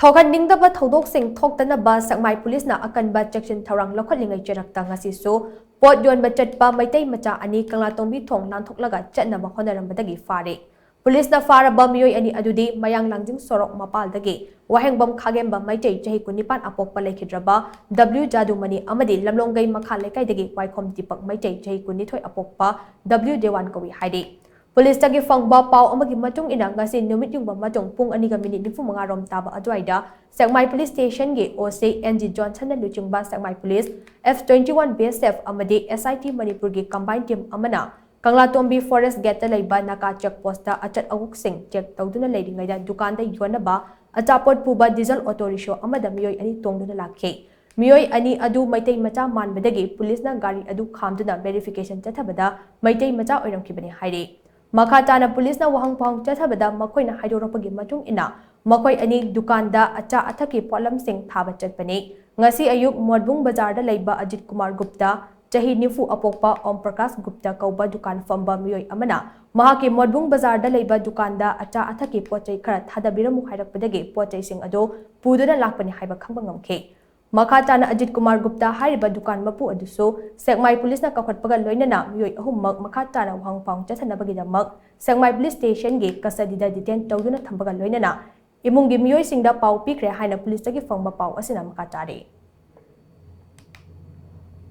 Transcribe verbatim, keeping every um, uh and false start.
ꯊꯣꯛꯍꯟꯅꯤꯡꯗꯕ ꯊꯧꯗꯣꯛꯁꯤꯡ ꯊꯣꯛꯇꯅꯕ ꯁꯦꯛꯃꯥꯏ ꯄꯨꯂꯤꯁꯅ ꯑꯀꯟꯕ ꯆꯦꯛꯁꯤꯟ ꯊꯧꯔꯥꯡ ꯂꯧꯈꯠꯂꯤꯉꯩ ꯆꯔꯛꯇ ꯉꯁꯤꯁꯨ ꯄꯣꯠ ꯌꯣꯟꯕ ꯆꯠꯄ ꯃꯩꯇꯩ ꯃꯆꯥ ꯑꯅꯤ ꯀꯪꯂꯥꯇꯣꯡꯕꯤ ꯊꯣꯡ ꯂꯥꯟꯊꯣꯛꯂꯒ ꯆꯠꯅꯕ ꯍꯣꯠꯅꯔꯝꯕꯗꯒꯤ ꯐꯥꯔꯦ꯫ ꯄꯨꯂꯤꯁꯅ ꯐꯥꯔꯕ ꯃꯤꯑꯣꯏ ꯑꯅꯤ ꯑꯗꯨꯗꯤ ꯃꯌꯥꯡ ꯂꯥꯡꯖꯤꯡ ꯁꯣꯔꯣꯛ ꯃꯄꯥꯜꯗꯒꯤ ꯋꯥꯍꯦꯡꯕꯝ ꯈꯥꯒꯦꯝꯕ ꯃꯩꯇꯩ ꯆꯍꯤ ꯀꯨꯟꯅꯤꯄꯥꯟ ꯑꯄꯣꯛꯄ ꯂꯩꯈꯤꯗ꯭ꯔꯕ ꯗꯕ꯭ꯂꯤꯎ ꯖꯥꯗꯨꯃꯅꯤ ꯑꯃꯗꯤ ꯂꯝꯂꯣꯡꯒꯩ ꯃꯈꯥ ꯂꯩꯀꯥꯏꯗꯒꯤ ꯋꯥꯏꯈꯣꯝ ꯗꯤꯄꯛ ꯃꯩꯇꯩ ꯆꯍꯤ ꯀꯨꯟꯅꯤꯊꯣꯏ ꯑꯄꯣꯛꯄ ꯗꯕ꯭ꯂꯤꯎ ꯗꯦꯋꯥꯟ ꯀꯧꯏ ꯍꯥꯏꯔꯤ꯫ ꯄꯨꯂꯤꯁꯇꯒꯤ ꯐꯪꯕ ꯄꯥꯎ ꯑꯃꯒꯤ ꯃꯇꯨꯡ ꯏꯟꯅ ꯉꯁꯤ ꯅꯨꯃꯤꯠ ꯌꯨꯡꯕ ꯃꯇꯨꯡ ꯄꯨꯡ ꯑꯅꯤꯒ ꯃꯤꯅꯤꯠ ꯅꯤꯐꯨ ꯃꯉꯥ ꯔꯣꯝ ꯇꯥꯕ ꯑꯗꯨꯋꯥꯏꯗ ꯁꯦꯛꯃꯥꯏ ꯄꯨꯂꯤꯁ ꯁ꯭ꯇꯦꯁꯟꯒꯤ ꯑꯣ ꯁꯤ ꯑꯦꯟ ꯖꯤ ꯖꯣꯟꯁꯟꯅ ꯂꯨꯆꯤꯡꯕ Sekmai police, F twenty one B S F ꯑꯃꯗꯤ ꯑꯦꯁ ꯑꯥꯏ ꯇꯤ ꯃꯅꯤꯄꯨꯔꯒꯤ ꯀꯝꯕꯥꯏꯟ ꯇꯤꯝ ꯑꯃꯅ ꯀꯪꯂꯥꯇꯣꯡꯕꯤ ꯐꯣꯔꯦꯁ ꯒꯦꯠꯇ ꯂꯩꯕ ꯅꯥꯀꯥ ꯆꯦꯛ ꯄꯣꯁꯇ ꯑꯆꯠ ꯑꯋꯣꯛꯁꯤꯡ ꯆꯦꯛ ꯇꯧꯗꯨꯅ ꯂꯩꯔꯤꯉꯩꯗ ꯗꯨꯀꯥꯟꯗ ꯌꯣꯟꯅꯕ ꯑꯆꯥꯄꯣꯠ ꯄꯨꯕ ꯗꯤꯖꯜ ꯑꯣꯇꯣ ꯔꯤꯛꯁꯣ ꯑꯃꯗ ꯃꯤꯑꯣꯏ ꯑꯅꯤ ꯇꯣꯡꯗꯨꯅ ꯂꯥꯛꯈꯤ꯫ ꯃꯤꯑꯣꯏ ꯑꯅꯤ ꯑꯗꯨ ꯃꯩꯇꯩ ꯃꯆꯥ ꯃꯥꯟꯕꯗꯒꯤ ꯄꯨꯂꯤꯁꯅ ꯒꯥꯔꯤ ꯑꯗꯨ ꯈꯥꯝꯗꯨꯅ ꯚꯦꯔꯤꯐꯤꯀꯦꯁꯟ ꯆꯠꯊꯕꯗ ꯃꯩꯇꯩ ꯃꯆꯥ ꯑꯣꯏꯔꯝꯈꯤꯕꯅꯤ ꯍꯥꯏꯔꯤ꯫ ꯃꯈꯥ ꯇꯥꯅ ꯄꯨꯂꯤꯁꯅ ꯋꯥꯍꯪ ꯄꯥꯎꯍꯪ ꯆꯠꯊꯕꯗ ꯃꯈꯣꯏꯅ ꯍꯥꯏꯗꯣꯔꯛꯄꯒꯤ ꯃꯇꯨꯡ ꯏꯟꯅ ꯃꯈꯣꯏ ꯑꯅꯤ ꯗꯨꯀꯥꯟꯗ ꯑꯆꯥ ꯑꯊꯛꯀꯤ ꯄꯣꯠꯂꯝꯁꯤꯡ ꯊꯥꯕ ꯆꯠꯄꯅꯤ꯫ ꯉꯁꯤ ꯑꯌꯨꯛ ꯃꯣꯠꯕꯨꯡ ꯕꯖꯥꯔꯗ ꯂꯩꯕ ꯑꯖꯤꯠ ꯀꯨꯃꯥꯔ ꯒꯨꯞꯇ, ꯆꯍꯤ ꯅꯤꯐꯨ ꯑꯄꯣꯛꯄ ꯑꯣꯝ ꯄ꯭ꯔꯀꯥꯁ ꯒꯨꯞꯇ ꯀꯧꯕ ꯗꯨꯀꯥꯟ ꯐꯝꯕ ꯃꯤꯑꯣꯏ ꯑꯃꯅ ꯃꯍꯥꯛꯀꯤ ꯃꯣꯠꯕꯨꯡ ꯕꯖꯥꯔꯗ ꯂꯩꯕ ꯗꯨꯀꯥꯟꯗ ꯑꯆꯥ ꯑꯊꯛꯀꯤ ꯄꯣꯠ ꯆꯩ ꯈꯔ ꯊꯥꯗꯕꯤꯔꯝꯃꯨ ꯍꯥꯏꯔꯛꯄꯗꯒꯤ ꯄꯣꯠ ꯆꯩꯁꯤꯡ ꯑꯗꯨ ꯄꯨꯗꯨꯅ ꯂꯥꯛꯄꯅꯤ ꯍꯥꯏꯕ ꯈꯪꯕ ꯉꯝꯈꯤ꯫ ꯃꯈꯥ ꯇꯥꯅ ꯑꯖꯤꯠ ꯀꯨꯃꯥꯔ ꯒꯨꯞꯇ ꯍꯥꯏꯔꯤꯕ ꯗꯨꯀꯥꯟ ꯃꯄꯨ ꯑꯗꯨꯁꯨ ꯁꯦꯛꯃꯥꯏ ꯄꯨꯂꯤꯁꯅ ꯀꯧꯈꯠꯄꯒ ꯂꯣꯏꯅꯅ ꯃꯤꯑꯣꯏ ꯑꯍꯨꯝꯃꯛ ꯃꯈꯥ ꯇꯥꯅ ꯋꯥꯍꯪ ꯄꯥꯎꯍꯪ ꯆꯠꯊꯅꯕꯒꯤꯗꯃꯛ ꯁꯦꯛꯃꯥꯏ ꯄꯨꯂꯤꯁ ꯁ꯭ꯇꯦꯁꯟꯒꯤ ꯀꯁꯇꯗꯤꯗ ꯗꯤꯇꯦꯟ ꯇꯧꯗꯨꯅ ꯊꯝꯕꯒ ꯂꯣꯏꯅꯅ ꯏꯃꯨꯡꯒꯤ ꯃꯤꯑꯣꯏꯁꯤꯡꯗ ꯄꯥꯎ ꯄꯤꯈ꯭ꯔꯦ ꯍꯥꯏꯅ ꯄꯨꯂꯤꯁꯇꯒꯤ ꯐꯪꯕ ꯄꯥꯎ ꯑꯁꯤꯅ ꯃꯈꯥ ꯇꯥꯔꯤ꯫